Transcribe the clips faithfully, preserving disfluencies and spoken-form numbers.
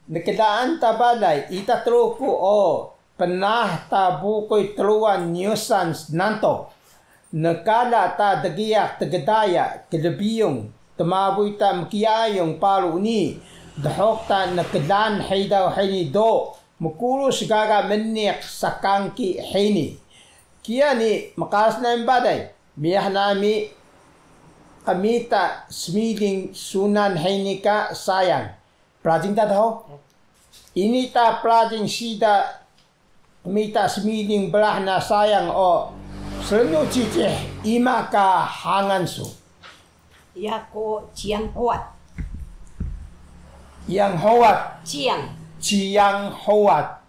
Nklaan ta balay ita Truku o pnaah ta bukuy Truwan Nyusan Snanto. Nkala ta dgiyaq tgdaya klbiyun, tmabuy ta mkiyayung paru ni, dhuq ta nklaan hidaw hini do mkurus gaga mniq sakangki hini. Kiya ni mqaras nami balay, miyah nami qmita smiling sunan hini ka sayang. Prajing ta da hug? Ini ta prajing siida qmita smiling brah na sayang o srnu cicih, ima ka hangan su? Yaku Ciyang Huwat. Yang Huwat. Ciyang. Ciyang Huwat.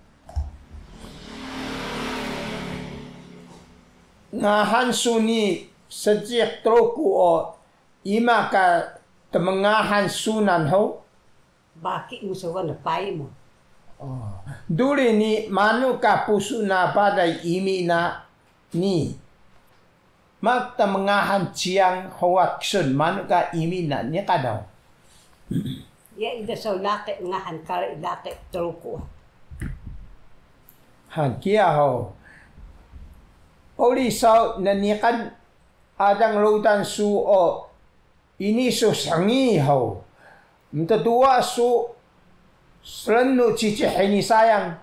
Ngahan su ni seejiq Truku o ima ka tmngahan sunan hug? Baki msuwan payi mu. Oh. Duri ni manu ka pusu na balay imi na ni? Mak tmngahan Ciyang Huwat ksun, manu ka imi na niqan hug? Iya, ida saw laqi ngahan kari laqi Truku. Han, kiya hug. Uri saw nniqan alang rudan su o ini su sngi hug? Mtduwa su srnu cicih hini sayang?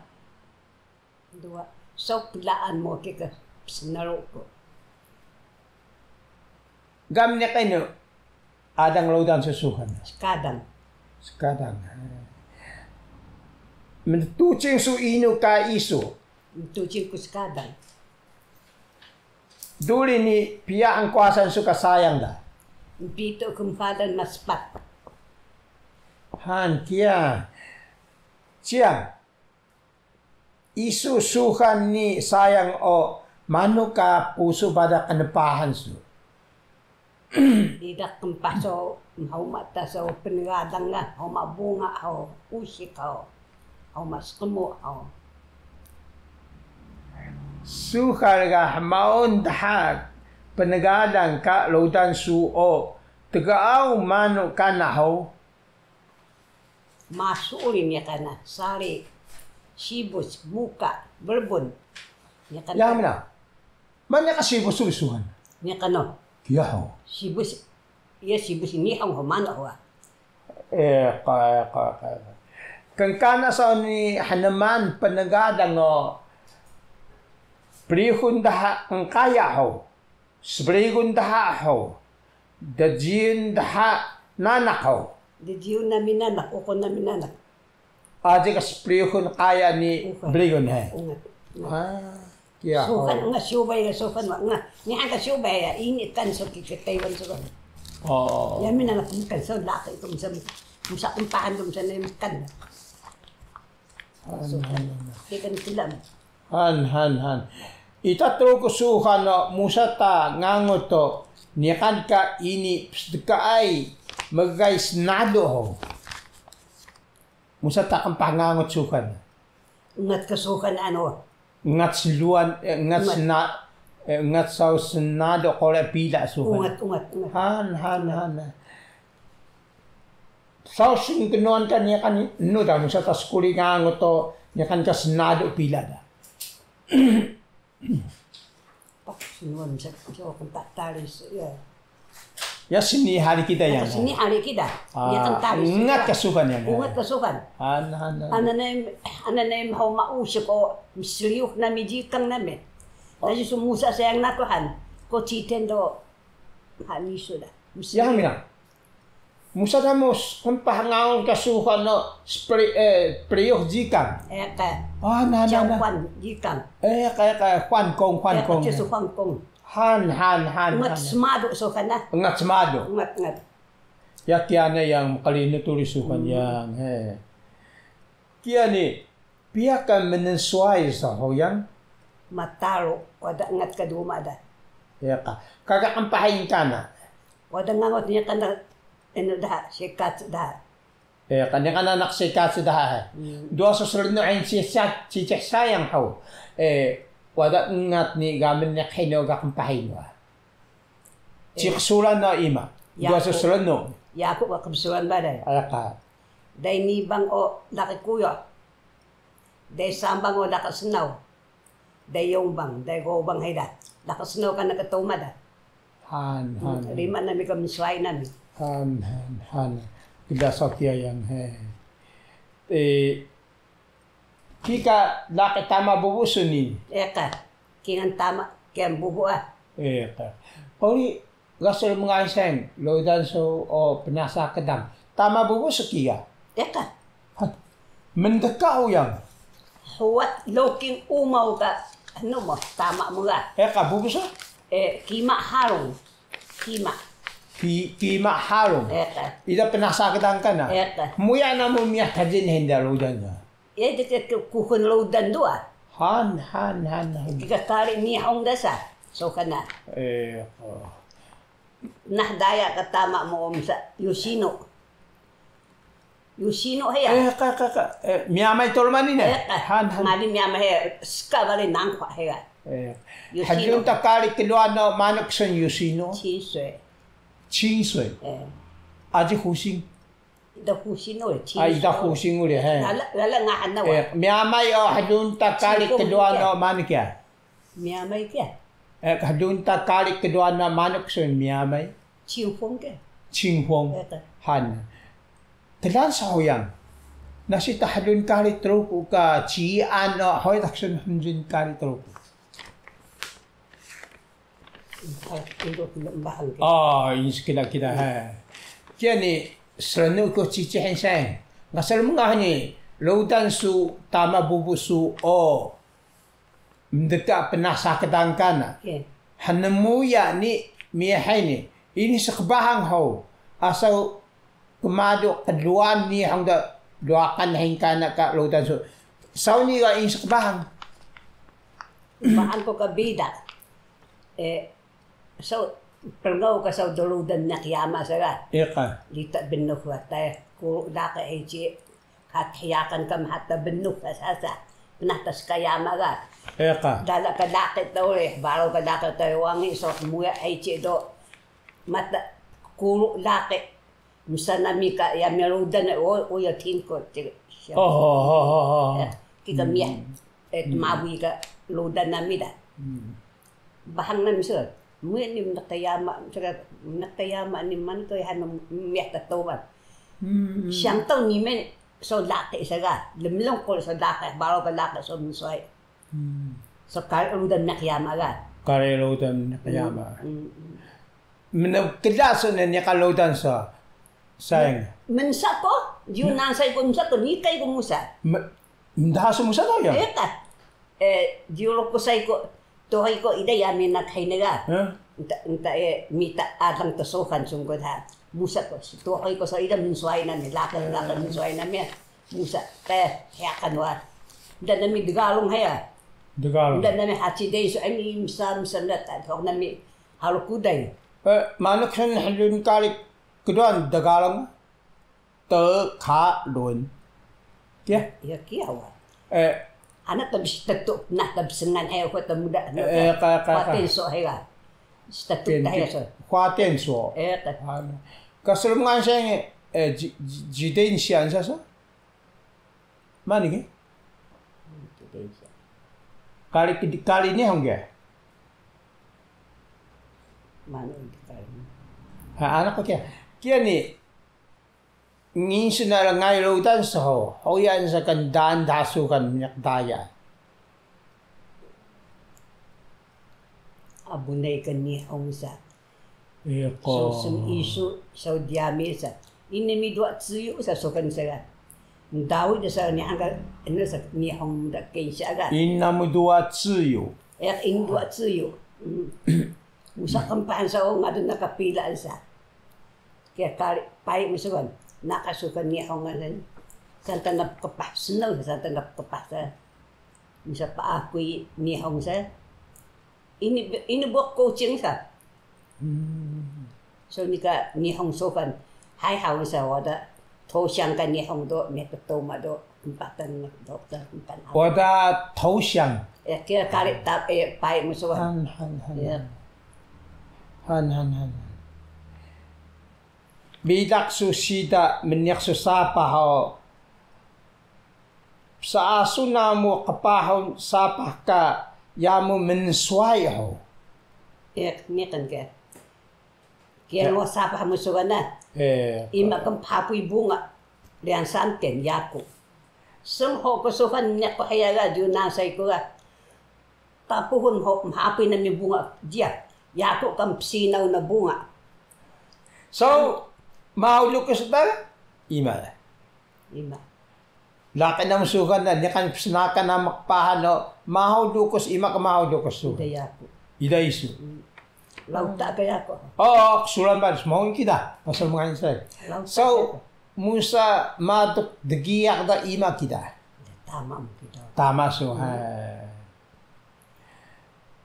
Duwa. Saw klaan mu kika psnaru ku. Ga mniq inu alang rudan su suxan? Skadang. Skadang. Mttucing su inu ka isu? Mttucing ku Skadang. Duri ni piya hngkawasan su ka sayang da? Mpitu kmpadan maspat. Han, kiya. Ciyang, isu suxan ni sayang o manu ka pusu bada qnpahan su? Ida qmpah saw, mhuma ta saw pngadang ga, huma bunga hug, usik hug, huma sqmu hug. Suxan ga hmaun dha pngadang ka rudan su o tgaaw manu kana hug? Masu uri niqan na, sari, sibus, muka, brbun. Niqan. Yang mana? Manu ka sibus uri suxan? Niqan o. Kiya hug. Sibus, iya sibus Nihung hug manu hug? Eh, qa, qa, qa. Knkana saw ni hnuman pngadang o prihun dha qnqaya hug? Sbrigun dha hug? Djiyun dha nanak hug? Djiyun nami nanak, uqun nami nanak. Aji ka sprigun qaya ni brigun he. Ungat. Ah, kiya hug. Suxan, ungat siubay ga suxan wa, ungat. Niqan ka siubay ya, ini kan so ki ke Taiwan so kan. Oh. Ya mina na kan so laqi ku msa, msa qmpahan ku msa na kan. Suxan. Kiya kan kelam. Han, han, han. Ita Truku suxan o musa ta ngangut o niqan ka ini psdkaay mgay snadu hug? Musa ta qmpah ngangut suxan? Ungat ka suxan anu. Ungat sluwan, eh, ungat sna-, eh, ungat saw snadu quri pila suxan. Ungat, ungat, ungat. Han, han, han. Saw sun knuwan ka niqan inu da, musa ta skuri ngangut o niqan ka snadu pila da? Pak, snuwan sa, sa, kntah tari, ya. Ya, sini hari kita ya. Sini hari kita. Ah, niqan tari. Ungat ka suxan ya. Ungat ka suxan. Han, han, han. Ana nem, ana nem hug ma usik o msriyu nami jikang nami. Nasi su musa sayang na Tuhan. Ko citen do. Hani su da. Ya, mina. Musa ta mu qmpah ngangut ka suxan o spri-, eh, priyux jikang. Eh, ka. Ah, na, na, na. Hwan jikang. Eh, ka, ka, hwan kong, hwan kong. Ka, su hwan kong. Han, han, han, ungat han. Smadu suxan na. Ungat smadu. Ungat, ungat. Ya, kiya na yang mqlinut uri suxan yang, he. Kiya ni, piya ka mnsuway saw hug yang? Mataru, wada ungat ka duma da. Ya ka. Kaka qmpahin kana? Wada ngangut niqan da, inu da, sikac da. Eh, kani ka nanaq sikac da, eh. Hmm. Duwa su srnu ayn cicih, cicih sayang hug. Eh, wada ungat ni ga mniq hini o ga qmpah hini wa. Eh. Ciqsuran na ima. Duwa su srnu. Yaku ga qbsuran balay. Aya ka. Day nibang o laqi kuyuh. Day sambang o laqi snaw. Day yongbang, day gobang hida. Laqi snaw kana ka tuma da. Han, han. Rima nami ka mnswayi nami. Han, han, han. Kida so kiya yang, he. Eh, kika laqi tama bubu su ni? Eka. Kingal tama, kingal bubu ah. Eka. Quri ga su mngaysan, rudan su o pnasa kdang. Tama bubu su kiya? Eka. Mndka uyang. Huwa Loking Umaw ka, anu mu, tama mu ga. Eka, bubu su? Eh, Kima Harung. Kima. Ki-, Kima Harung. Eka. Ida pnasa kdang kana? Eka. Muya namu miyah tajin hinda rudan na. Iya, deka kuxul rudan dua. Han, han, han, han. Kika kari Nihong dasa, so kana. Eh, oh. Nah, daya ka tama mu om sa, Yoshino. Yoshino heya. Eh, ka, ka, ka. Eh, miyamay tolmani ne? Eh, ka. Han, han. Mali miyamay heya, ska bale nangkwa heya. Eh. Yoshino. Hdun ta kari klwaan o manuk sun Yoshino? Chinswe. Chinswe. Eh. Aji Husing. Ida Husing uri, Chinswe. Ah, Ida Husing uri, he. Lala, lala ngahan na wa. Eh, miyamay o hdun ta kari klwaan o manuk ya? Miyamay kiya. Eh, hdun ta kari klwaan o manuk sun miyamay? Chinfong kiya. Chinfong. Eh, ka. Han. Klan sa huyang. Nasi ta hdun kari Truku ka cian o hoy ta sun hdun kari Truku. Ah, ini sekila-kila, ha. Kiya ni, srnu ku cici henseng. Ngasal mengah ni, rudan su, tama bubu su, o. Mndka pnasa kdang kana. Iya. Hnmuya ni, miyah ni. Ini skbahang ho. Asal kmadu klwaan Nihong da dwakan hingka na ka rudan su. Saw ni ga insuk bahang. Bahang ko ka bida. Eh, so, prngaw ka saw do rudan naq yama sa ga. Ika. Lita bnux wa tay, ku laqi hici, ka thiyakan ka mhata bnux ka sasa. Pnah ta ska yama ga. Ika. Dala ka laqi tawri, baraw ka laqi tawri wangi, so muya hici do. Mata kuru laqi. Msa nami ka yami rudan, o, uya tingko, tiga, siya. Oh, oh, oh, oh, oh. Ya, kika miyah, eh, tmabuy ka rudan nami da. Hmm. Bahang nami sa, miyah ni mnaq yama, sa, mnaq yama ni man ko han miyah ta toban. Hmm. Siyang taw ni men, so laqi sa ga, lmlung ko so laqi, baraw ka laqi so mnswayi. Hmm. So kari rudan naq yama ga. Kari rudan naq yama. Hmm, hmm, hmm. Mnbkla su na niqan rudan sa, sayang. Mnsa ko, jiyu nansay ko mnsa ko, niqan ko musa. M-, mndha su musa ko ya? Eka. Eh, jiyu ruku say ko, tuhuy ko ida yami naq hini ga. Hah? Nta, nta, eh, mita alang tsuxan sungkut ha. Musa ko, tuhuy ko so ida mnswayi nami, laqi, laqi mnswayi nami. Musa, eh, hiya kan wa. Nda nami dgalung hiya. Dgalung. Nda nami haci densu, eh, msa, msa nda ta, tuhuy nami. Haru kuday. Eh, manuk sun hlun kari kduan dgalung. Tkalun. Kiya? Ya, kiya wa. Eh. Ana ta bstetu, nah ta bsngan he, ko ta muda, eh, ka, ka, ka. Patenso he ga. Stetu ta he so. Patenso. Eh, ka. Anu. Ka slmngan seng, eh, ji-, ji-, jidensya sa so? Manu ki? Kari, kari Nihong ki? Manu kari. Ha, anak ko kiya. Kiya ni, nginsu na rngay rudan so, hoyan sa kan daan dasu kan minyak daya. Abunay ka Nihong sa. Iko. So sun isu, so diyami sa. Ini mi duwa ciyu sa so kan sa ga. Ndawi da sa ni angka, ini sa Nihong da kensya ga. Ina mu duwa ciyu. Eh, in duwa ciyu. Mm. Musa qmpahan sa o ngadu na ka pila sa. Kiya kari, payi musugan. Naka su ka Nihong sa. Santa na pkpah snaw, santa na pkpah sa. Musa paakuy Nihong sa. Ini, ini buwaq Kucing sa. Hmm. So ni ka Nihong sofan. Hay haw sa wada 投降 ka Nihong do, me ktoma do, empatan do, empatan. Wada 投降. Ya, kiya kari ta, eh, payi musugan. Han, han, han. Ya. Han, han, han. Bilaq su siida mniq su sapah o. Psaasun namu qpahun sapah ka yamu mnswayi hug? Iq, niqan ka. Kiya ngo sapah musugan na. Ima kmhapuy bunga. Ryan Santen, yaku. Sngho ku sufan mniq ku hiya ga, diyun na sai ku ga. Tapuhun ho mhapuy nami bunga diya. Yaku ka mpsinaw na bunga. So, mahu lukus da? Ima. Ima. Laqi namu sugan na, niqan psnakan namu qpahan o, mahu lukus, ima ka mahu lukus sugan. Ida yaku. Ida isu. Lauta ka yaku. O, ksulan ba, smaun kida, pasal mngani sai. So, musa matuk dgiyaq da ima kida. Tama mu kida. Tama su, ha.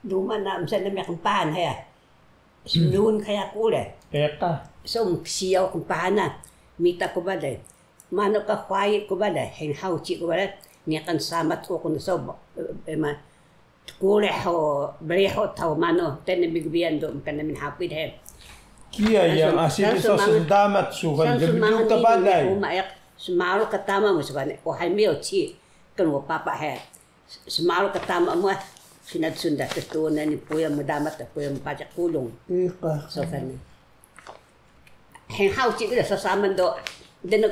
Duma na msa nami qmpahan hiya. Smnun ka yaku le. Eka. So mksiyaw qmpahan na. Mita ku bale. Manu ka hwayi ku bale. Heng hawci ku bale. Niqan samat ku ku so. Ema. Tkurih ho. Brihut ho manu. Tene bigbiyan do. Mkan nami hapuy de. Kiya yang asi so sdamat sugan. Lmjung ka balay. Uma ek. Smalu ka tama mu sugan. O hay miyo ci. Kan wo papa he. Smalu ka tama mu, sinad sunda ktuna ni puya mdamat, puya mpajak kulung. Iqa. So kan. Heng hawci kida so saman do.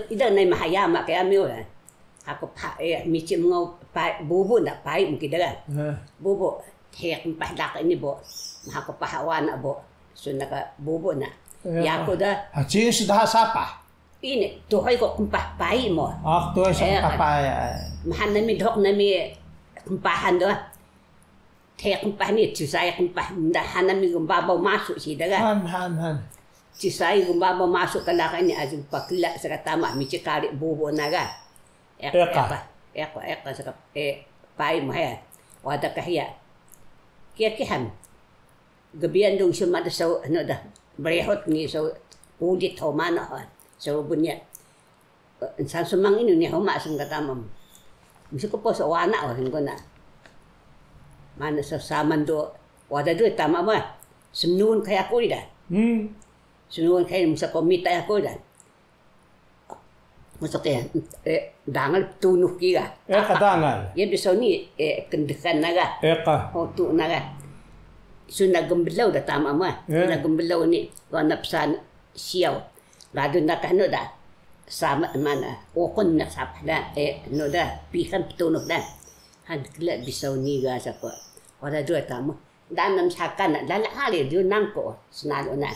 Ida nai mahayama kaya miyo la. Aku pa, mici mngau bubu na pai mkida la. Bubu. Hek mpah dak ini bo. Maha ku paha wana bo. Sunda ka bubu na. Yaku da. Hacin sudah sapah. Ini, tuhoy ku qmpah pai mu. Tuhoy sa qmpah pai. Mahan nami dhuq nami qmpahan do. Te qmpah ni, cisay qmpah, ndahan nami gmbabaw masu siida ga. Han, han, han. Cisay gmbabaw masu ka laqi ni, aji pakla saka tama, mici kari bubu na ga. Eqa, eqa, eqa saka pai mu he. Wada ka hiya. Kiya kihan. Gbiyan dung sumada saw, ano da, brihut ni saw, qudit ho mana ho, saw bunya. Nsan sumang inu ni ho ma sum ka tama mu. Musa ku poso wana ho hinggo na. Mana saw saman do, wada do tama mu. Smnun kaya kuri da. Smnun kaya musa ku mita ya kuri da. Musa ke, dangal ptunux kiya. Eqa dangal. Iya bisaw ni, kndxan na ga. Eqa. Hotu na ga. Suna gmblaw da tama mu. Suna gmblaw ni, wana psaan siyaw. Radu na ka hnu da. Sama mana, uqun na sapah da, hnu da, pihan ptunux da. Han kla bisaw ni ga sa ku. Wada do tama. Daan na msaka na, lala hari diyun nangku, snalu na.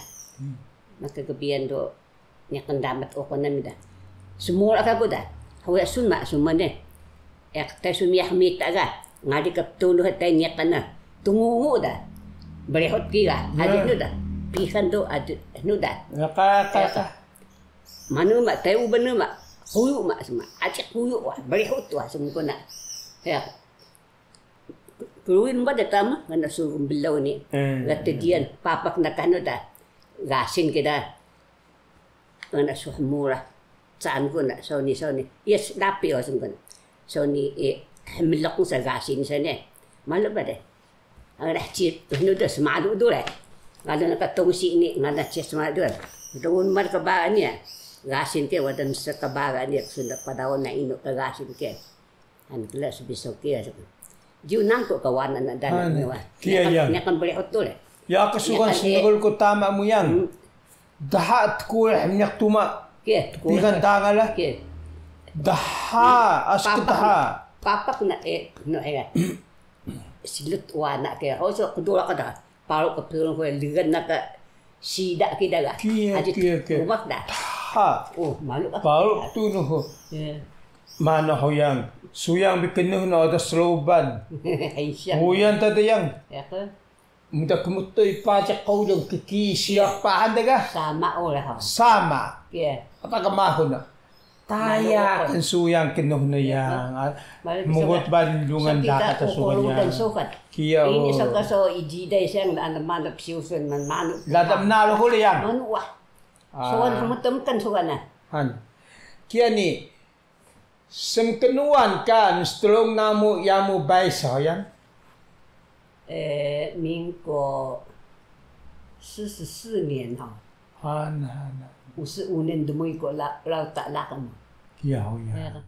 Maka gbiyan do, niqan damat uqun nami da. Smura ka ku da, huya suma, suma ne. Eq te sumiyah mita ga, ngali ka ptunux te niqan na. Tngungu da, brihut kiya, adi nu da. Pihan do, adi nu da. Manu ma, te uban nu ma, kuyu ma, suma. Aci kuyu wa, brihut wa, sumkuna. Ya. Kluin ba da tama, ngana su mblaw ni. Ga tdiyan, papak na ka hnu da. Gasin kida. Ngana su hmura. Caan ku na, saw ni, saw ni. Iya, dapi o sngkun. Saw ni, hmlok sa gasin sa ni. Malu ba de. Ngana ci, hnu da smalu du le. Ngana na ka tongsi ni, ngana ci smalu du le. Dungun mar ka ba ni ya. Gasin ke, wada msa ka ba ni ya, sunda padaw na inu ka gasin ke. Han kla sbisaw kiya. Jiu nangku ka wana na dana. Kiya ya. Niqan brihut tu le. Ya ka sugan snegul ku tama mu yang. Daha tkurih mniq tuma. Kiya tkurih. Pihan dangal la. Kiya. Daha, ask daha. Papak na, no, ya. Silut wana kiya. Hoso kdura ka daha. Paru ka ptunux ku lgan na ka siida kida ga. Kiya, kiya, kiya. Umak da. Daha. O, malu ka. Paru ptunux ku. Mana ho yang, suyang bi knuh na da sloban. Uyan ta da yang. Ya ka. Mda kmtuy paciq qulung kiki siyak pahan da ga. Sama o la ha. Sama. Kiya. Apa ka mahun na. Taya kan suyang knuh na yang. Mngut ba lnglungan daka ta sukan yang. Kiya o. Ini saka so ijiday sayang na ana manu psiusun man manu. Lada mnalu huli yang. Manu wah. Sukan hmutum kan sukan na. Han. Kiya ni, smknuwan ka nstrung namu yamu bay so yang. 呃，民国四十四年哈。Han, han. Usi unen dmuy ku la, raw ta laqi mu. Iya, oh iya.